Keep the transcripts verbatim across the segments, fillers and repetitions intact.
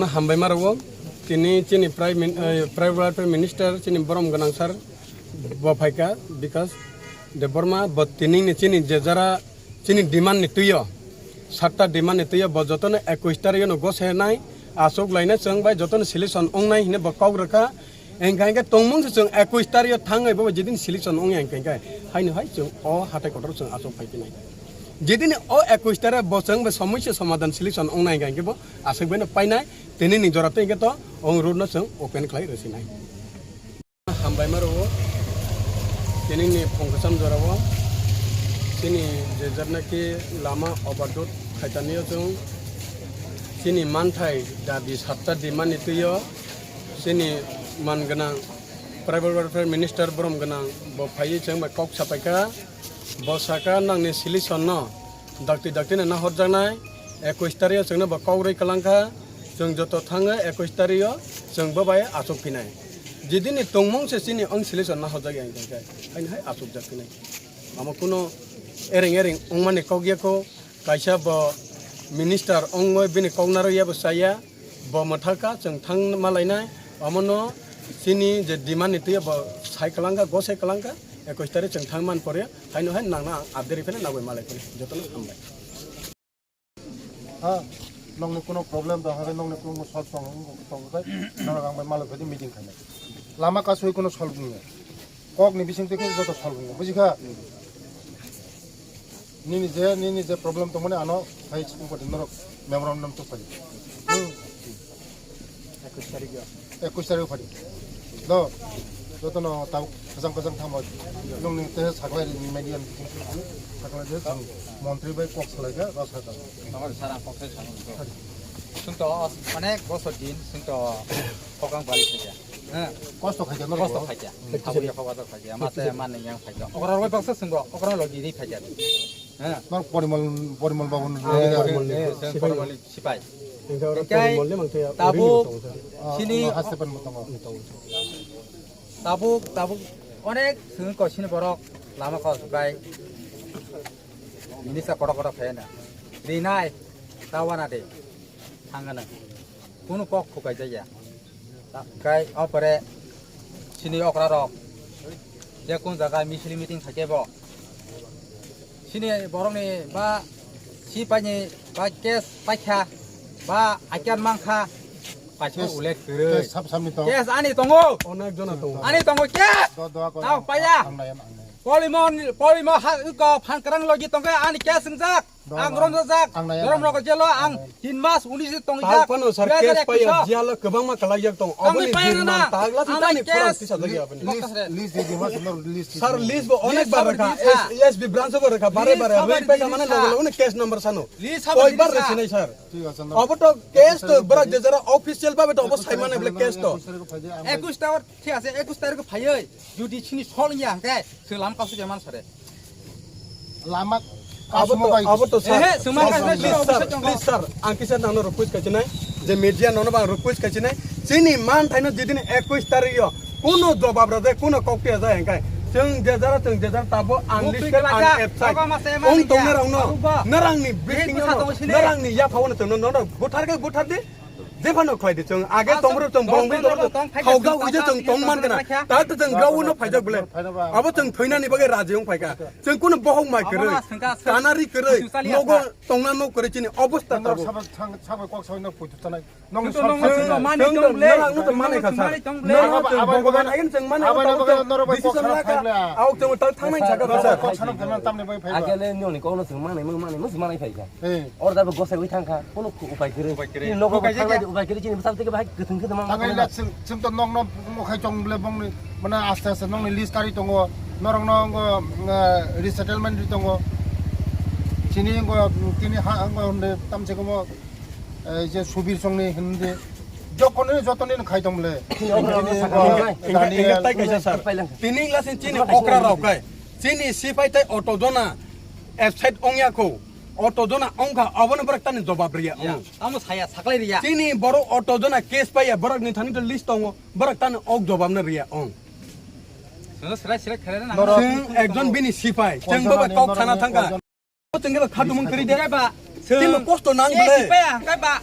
Hambai ma rwo, tini chini Prime Min-, eh, Prime Welfare Minister chini borom gwnang sir bo phaikha Bikash Debbarma, bo tini ni chini je jara chini demand ni twiyo, satta demand ni twiyo bo jotono ekush tarikh no gose nai, aswk laina chwng bai jotono solution wngnai hwnwi bo kok rwkha. Hingkha hingkhe tongmung se chwng ekush tarikh o thangwi bo jedin solution wngya hingkha hingkha haino hai chwng o hatai kotor chwng aswk phai khe nai. Jedin o ekush tarikh bo chwng bai somosya somadhan solution wngnai hingkha hingkhe bo aswk bai no painai. Tini ni jora tei hingkhe to ong road no chwng open khlai rwsinai. Hambai ma rwo. Tini ni phung kwcham jora o chini je jat naki lama overload khaitani o chwng chini manthai dabi satta demand ni twiyo chini man gwnang Tribal Welfare Minister borom gwnang bo phaiwi chwng bai kok sapaikha. Bo sakha nangni solution no dakti dakti no nahorjaknai. Ekush tarikh o chwngno bo kok rwi kwlangkha. Chwng joto thangwi ekush tarikh o chwng bo bai achuk phinai. Jedini tongmung se chini ang solution nahorjakya hingkha hingkha haino hai achukjak phinai. Omo kuno ereng ereng wngmani kok ya kho. Kaisa bo minister wngwi bini kok narwkya bo chaya, bo mwthaka chwng thang ma lainai, omono chini je demand ni twiya bo sai kwlangkha, gosai kwlangkha, ekush tarikh chwng thang man pore, haino hai nangna ang update rifle nangwi ma lai phano jotono hambai. Ha, nongni kuno problem tong, hake nongni kuno solve tong, tong khe, norok ang bai ma lai phai meeting khainai. Lama kasui kuno solve wngya. Kok ni bising twi khe joto solve wngya, bujikha? Nini je, nini je problem tongmani ano hai chikung pati norok memorandum to phai. Hmm. Ekush tarikh o. Ekush tarikh o phai. Do. Joto no tau kasang kasang thamo. Nong ni te saklai ni media ni saklai de chwng montri bai kok salai ga rasa ta. Tongor sara kok sai sara. Chwng to onek bosor din chwng to kokang bali khaikha. Kosto khaikha norok. Kosto khaikha. Abo ya kokang khaikha. Mase man yang khaikha. Okra roi baksa chwng bo okra logi ri khaikha. Nor Porimol, Porimol babu ni. Porimol ni. Sipai. Hingke oro Hingke Porimol ni mangtwi tabuk ring tongo sir. Sini haste pen bo tongo. Tongo sir. Tabuk, tabuk onek sini ko sini borok lama ko sukai. Minister kotor kotor khaina. Rinai, tawana de. Thangana. Kunu kok khukai jaya. Kai opore sini okra rok je kun jaga misil meeting khaikhe bo sini borok ni ba si paini ba case paikha ba akian mankha paisa Case, ulek kwrwi. Case sab samni tong. Case ani tongo. Onek jona tongo. Ani tongo case. Do, do, ko Tao ang, paya. Ang nayan, ang nayan. Polimo, polimo ha ko phan krang logi tongkhe ani case wngjak. Ang romjak, ang nai, ang nai. Romrok jelo ang tin mas unis tong jak. Tao phano sir case paiya, jalo kwbangma kalai jak tong. Aboni paiya na. Tagla sitani khorang tisa jagi aboni. List, list di mas no list. Sir list bo onek bar rakha. S B branch bo rakha. Bare bare. Ring peka mane logo logo ne case number sano. Koi bar rakha nai sir. Thik ase. Abo to case to brak je jara official babe to obo saimane bole case to. Ekush tower thik ase, ekush tarikh phaioi. Jodi sini sol ya hingke se lam kasu jaman sare. Lama abo to, abo to sir. Ehe, sumang kaisa please sir, please sir. Ang kisa nangno request kaisa nai. Je media nono bang request kaisa nai. Chini man thaino jidin ekush tarikh yo. Kuno jobab rajai, kuno kokti rajai hingkai. Chwng jejara, chwng jejara tabo unlisted, unabsent. Ong tongnai rokno. Narangni bisingno, narangni yaphao no chwngno nono buthar khe buthar di. Jephano khlai di chwng age tongro chwng bongwi tongro khauga uja chwng tong man gana. Ta to chwng grao no phaijak bole. Abo chwng thoinani bagwi raji wng phaika. Chwng kuno bohok mai kwrwi. Kanari kwrwi. Nogo tongna nok kwrwi chini obostha tabo. Sabai kok sabai no puitu tanai. Nong mani tong le. Nang no to mani kha sir. Nang no to Bhagwan agen chwng mani. Abo no kok decision la kha. Au chwng tang thangnai saka sir. Kok sanam thangnai tamni bai phai. Age le noni kok no chwng mani mung mani mus mani phai kha. Or da gosai wi thang kha. Kono upai kwrwi. Chini nogo thang lai upai kwrwi chini bwsam tike bai kwthwng kwthwng mang. Tangai la chwng chwng to nong no mokhai chong ble bong ni mana aste aste nong ni list kari tongo. Norok no ngo resettlement ri tongo. Chini ngo tini ha ngo hunde tamse komo je subir song ni hunde. Jokoni jotoni khai tong ble. Tini glasin chini okra rok kai. Chini sipai tai auto jona absent ongya kho. Auto jona ongkha, obono borok tani jobab riya ong. Tamo saya saklai riya. Chini borok auto jona case paiya, borok ni thani to list tongo, borok tani ok jobab no riya ong. Chwng ekjon bini sipai, chwng bo kok sana thangka. Chwng khe khatumung kri de. Timo kosto nang bele. Sipai ang kai ba.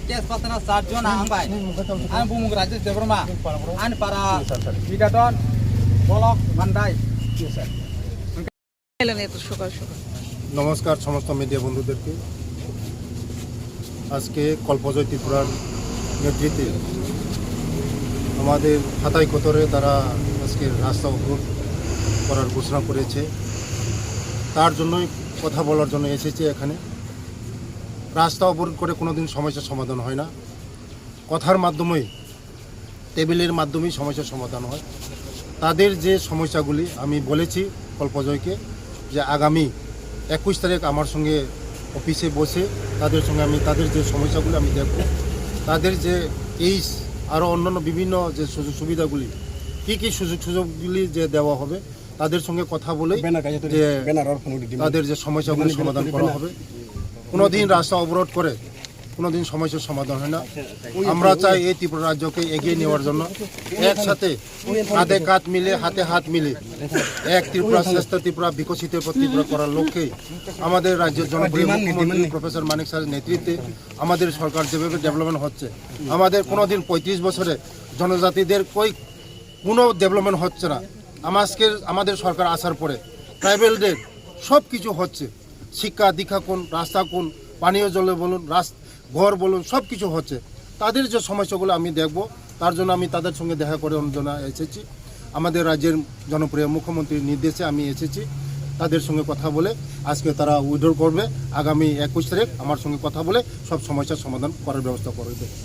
case patana char jon ang bai. Ang bumung Rajesh Debbarma. Ang para Bigaton Bolok Mandai. এলেন এত সকাল সকাল। নমস্কার সমস্ত মিডিয়া বন্ধুদেরকে। আজকে কল্পজয় ত্রিপুরার নেতৃত্বে আমাদের হাতাই কোতরে তারা আজকে রাস্তা অবরোধ করার ঘোষণা করেছে। তার জন্যই কথা বলার জন্য এসেছি এখানে। রাস্তা অবরোধ করে কোনোদিন সমস্যার সমাধান হয় না। কথার মাধ্যমেই, টেবিলের মাধ্যমেই সমস্যার সমাধান হয়। তাদের যে সমস্যাগুলি আমি বলেছি কল্পজয়কে যে আগামী একুশ তারিখ আমার সঙ্গে অফিসে বসে তাদের সঙ্গে আমি তাদের যে সমস্যাগুলি আমি দেখব, তাদের যে এই আরও অন্যান্য বিভিন্ন যে সুযোগ সুবিধাগুলি, কী কী সুযোগ সুযোগগুলি যে দেওয়া হবে, তাদের সঙ্গে কথা বলেই ব্যানার কাছে তো যে ব্যানার আর ফোন উঠে দিন। তাদের যে সমস্যাগুলি ব্যানার সমাধান দিন, করা ব্যানার। হবে। কোনোদিন রাস্তা অবরোধ করে কোনোদিন সমস্যার সমাধান হয় না। আমরা চাই এই ত্রিপুরা রাজ্যকে এগিয়ে নেওয়ার জন্য একসাথে কাঁধে কাঁধ মিলে, হাতে হাত মিলে এক ত্রিপুরা, শ্রেষ্ঠ ত্রিপুরা, বিকশিত ত্রিপুরা করার লক্ষ্যেই আমাদের রাজ্যের জনপ্রিয় মুখ্যমন্ত্রী প্রফেসর মানিক স্যারের নেতৃত্বে আমাদের সরকার যেভাবে ডেভেলপমেন্ট হচ্ছে, আমাদের কোনোদিন পঁয়ত্রিশ বছরে জনজাতিদের কই কোনো ডেভেলপমেন্ট হচ্ছে না। আমার আজকে আমাদের সরকার আসার পরে ট্রাইবেলদের সব কিছু হচ্ছে, শিক্ষা দীক্ষা কোন, রাস্তা কোন, পানীয় জলে বলুন, রাস-, ঘর বলুন, সব কিছু হচ্ছে। তাদের যে সমস্যাগুলো আমি দেখব, তার জন্য আমি তাদের সঙ্গে দেখা করে অন্য জন্য এসেছি। আমাদের রাজ্যের জনপ্রিয় মুখ্যমন্ত্রীর নির্দেশে আমি এসেছি। তাদের সঙ্গে কথা বলে আজকে তারা উইথড্র করবে। আগামী একুশ তারিখ আমার সঙ্গে কথা বলে সব সমস্যার সমাধান করার ব্যবস্থা করে দেবে।